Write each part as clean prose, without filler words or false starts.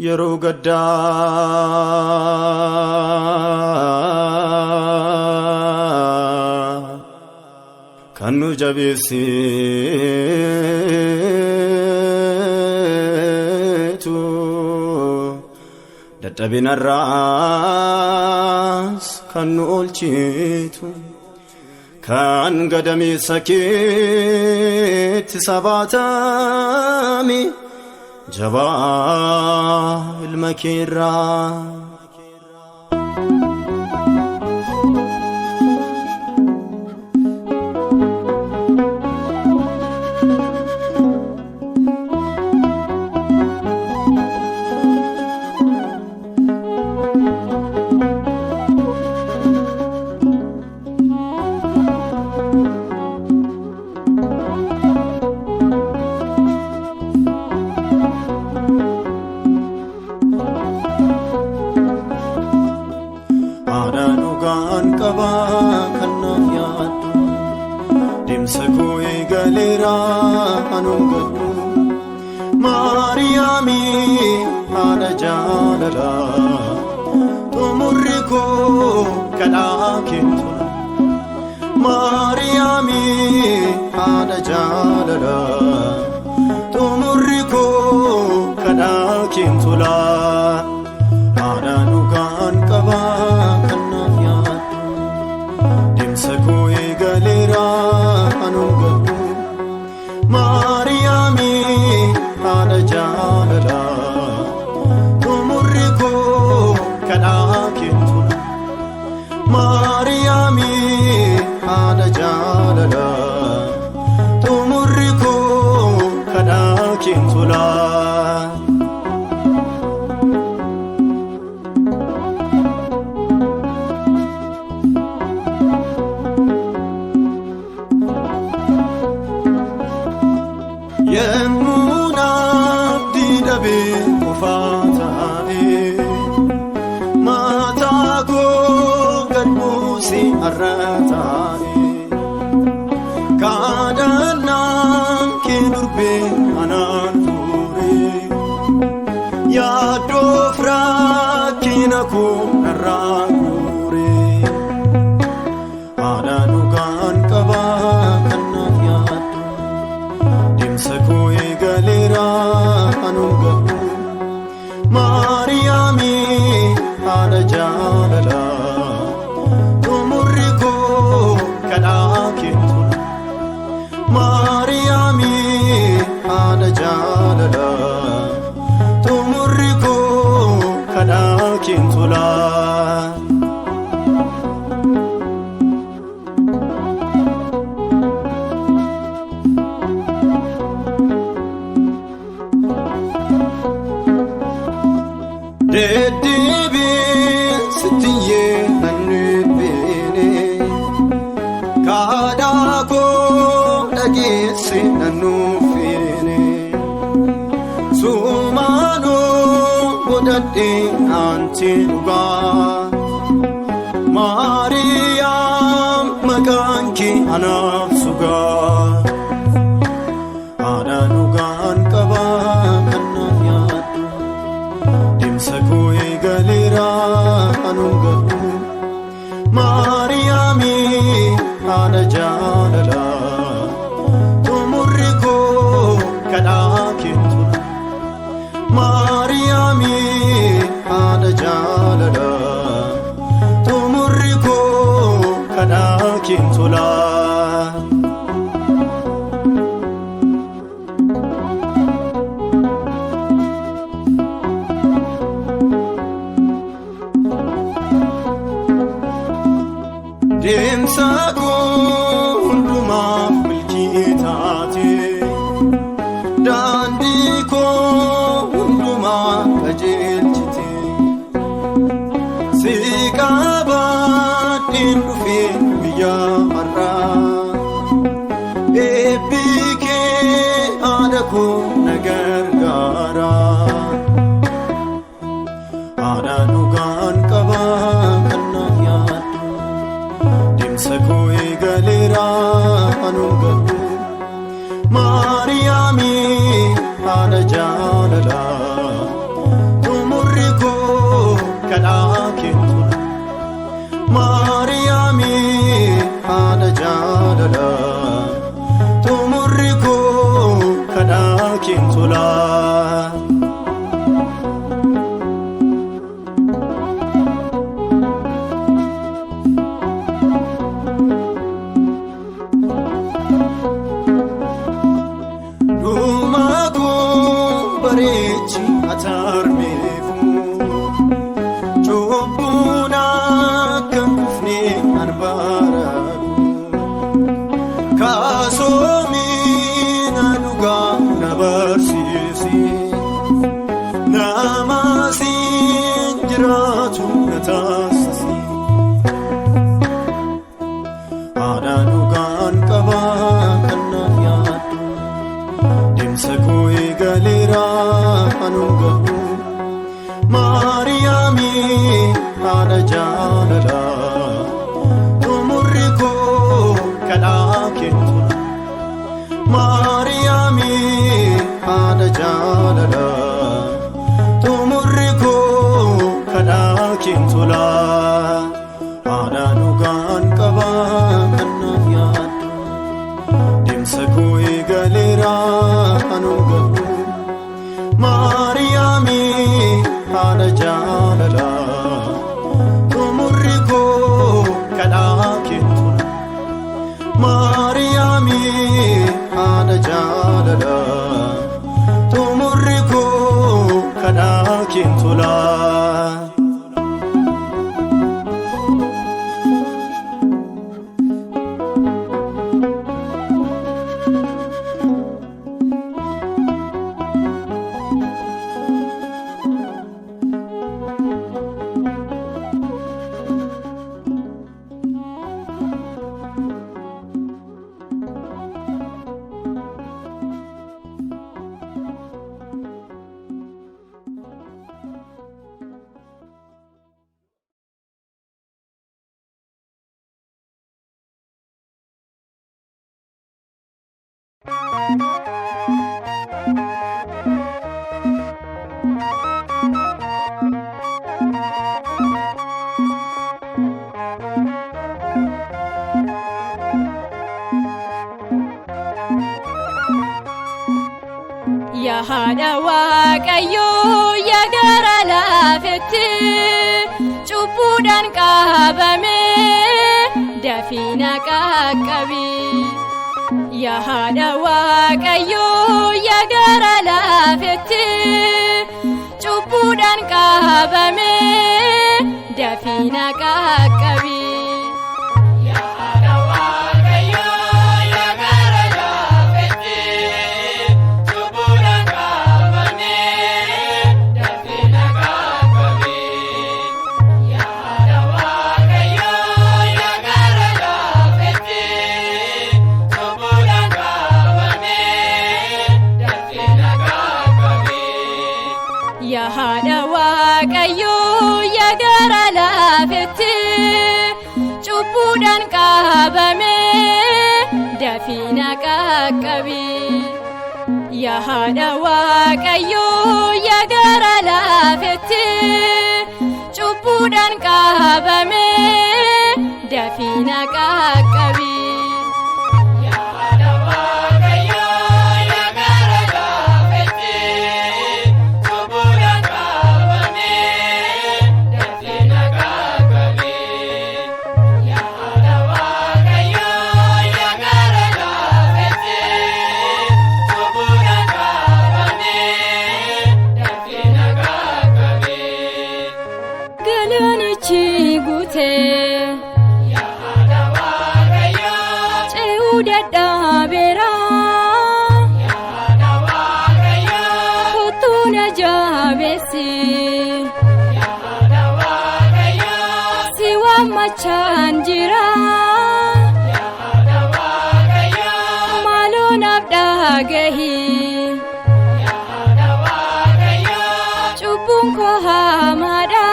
Yeroo gaddaa kan nu jabeessitu, dadhabinarraas kan nu oolchitu, kan gadameessa keetti sabaatame jabaa ilma keerraa. Haadha dhugaan qabaa kan naaf yaaddu, deemsa koo eegaleera anuun gaddu. Maariyaamii haadha jaalalaa, xumurri koo kadhaa keetu. Maariyaamii haadha jaalalaa, xumurri koo kadhaa keentula. Haadha dhugaan qabaa kan naaf yaaddu, deemsa koo eegaleera anuun gaddu. Maariyaamii haadha jaalalaa, xumurri koo kadhaa keentula. Maariyaamii haadha jaalalaa, xumurri koo kadhaa keentula. Yemmuu abdii dhabee qofaa taa'ee, mataa koo gad buusee har'a taa'ee, kadhannaan kee durbee anaan fuuree, yaaddoof rakkina koo narraa guuree. Haadha dhugaan qabaa kan naaf yaaddu, deemsa koo eegaleera anuun gaddu. Maariyaamii haadha jaalalaa, xumurri koo kadhaa keentula. Maariyaamii haadha jaalalaa, xumurri koo kadhaa keentula. Deddeebiin sittiyyee nan kadhaa koo dhageesse nan nuufine, sumaanoo godhadhee aanti dhugaa, Maariyaam maqaan kee anaaf sugaa. Haadha dhugaan qabaa kan naaf yaaddu, deemsa koo eegaleera anuun gaddu. Maariyaamii haadha jaalalaa, xumurri koo kadhaa keentula. Maariyaamii haadha jaalalaa, xumurri koo kadhaa keentula. Deemsa koo hundumaaf milkii taate, daandii koo hundumaa qajeelchite, si qabaadheen dhufee guyyaa har'aa, eebbi kee haadha koo na gargaara. Haadha dhugaan qabaa kan naaf yaaddu, deemsa koo eegaleera anuun gaddu. Maariyaamii haadha jaalalaa. jaalalaa xumurri koo kadhaa keen tolaa. Dhumaa koo bareechi atarmeefu cubbuun akka hin kufne an baaraadu kaasoomiina dhugaa na barsiisi nama siin jiraatu na taasisi. Haadha dhugaan qabaa kan naaf yaaddu deemsa koo eegaleera anuun gadhu Maariyaamii haadha jaalalaa xumurri koo kadhaa keen tola. Maariyaamii haadha jaalalaa xumurri koo kadhaa keen tola. Haadha dhugaan qabaa kan naaf yaaddu deemsa koo eegaleera anuun gadhu Maariyaamii haadha jaalalaa xumurri koo kadhaa keen tola. Maariyaamii haadha jaalalaa xumurri koo kadhaa keen tola. Yaa haadha Waaqayyoo yaa gara laafetti cubbuudhaan qabame dafina qaqqabi. Yaa haadha Waaqayyoo yaa gara laafetti cubbuudhaan qabame dafina qaqqabi. Yaa haadha Waaqayyoo yaa gara laafetti cubbuudhaan qabame dafina qaqqabi. Yaa haadha Waaqayyoo yaa gara laafetti cubbuudhaan qabame dafina qaqqabi. Galaanichi guutee ce'uu dadhabeera. Kottuu na jabeessi si waammachaan jira. Maaloo naaf dhagahi cubbuun koo hamaadha.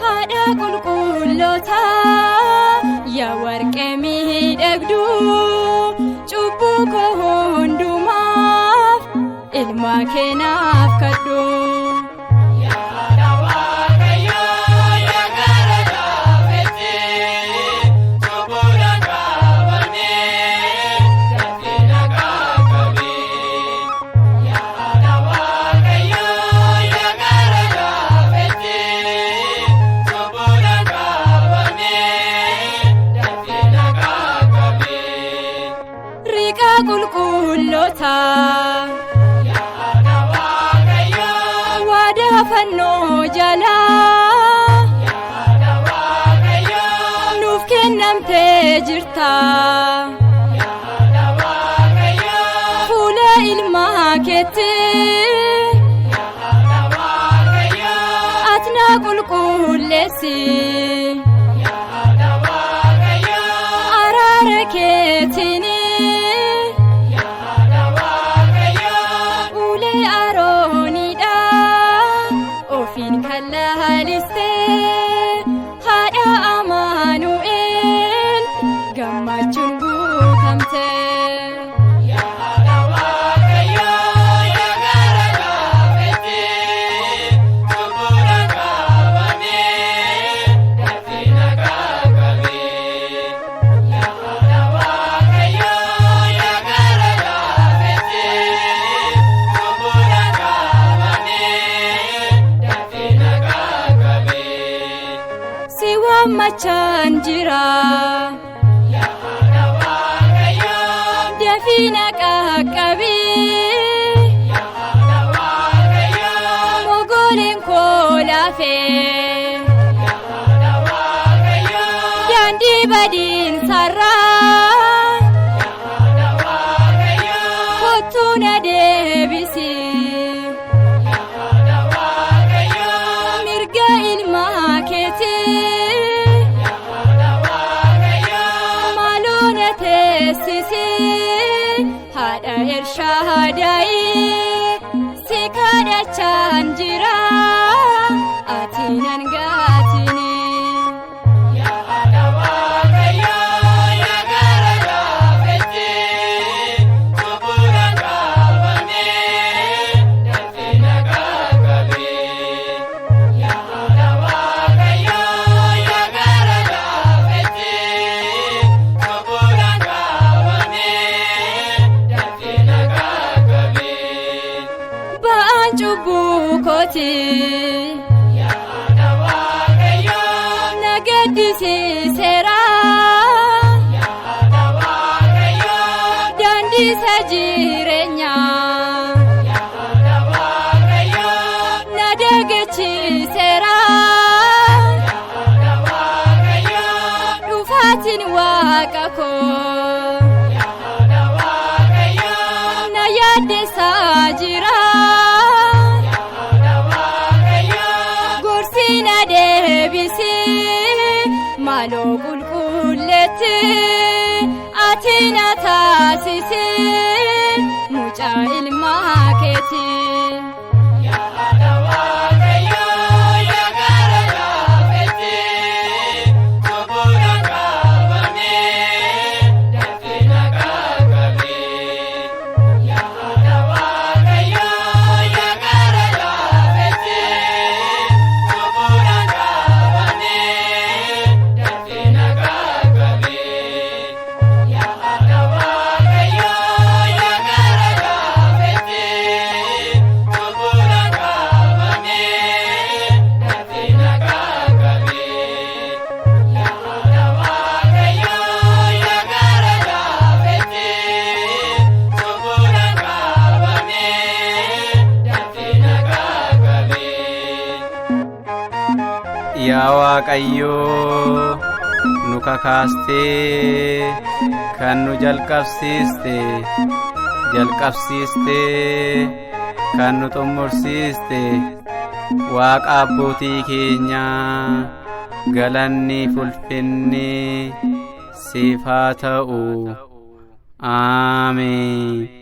Haadha qulqulloota yaa warqee miidhagduu cubbuu koo hundumaaf ilma kee naaf kadhu. Yaa haadha Waaqayyoo yaa gara laafetti. Qulqulloota waadaa fannoo jalaa nuuf kennamtee jirta. Fuula ilmaa keetti ati na qulqulleessi. Araara keetiin ulee Arooniidha ofiin kan laalistee haadha Amaanu'eel gammachuun guutamte. Si waammachaan jira. Dafii na qaqqabi. Mogoleen koo lafee. Daandii badiinsarraa. Kottuu na deebisi. Mirga ilmaa keetii. Maaloo na teessisi haadha Elshaadaayii si kadhachaan jira ati nan gaatini. Ba'aan cubbuu kooti. Na gaddisiiseera. Daandii isa jireenyaa. Na dagachiiseera. Dhufaatiin waaqa koo. Na yaaddeessaa jira. Gorsi na deebisi maaloo qulqulleetti ati na taasisi mucaa ilmaa keeti. Yaa Waaqayyoo nu kakaastee kan nu jalqabsiiste jalqabsiistee kan nu xumursiiste Waaqa abbootii keenyaa galanni fulfinni siif haa ta'u. Aameen.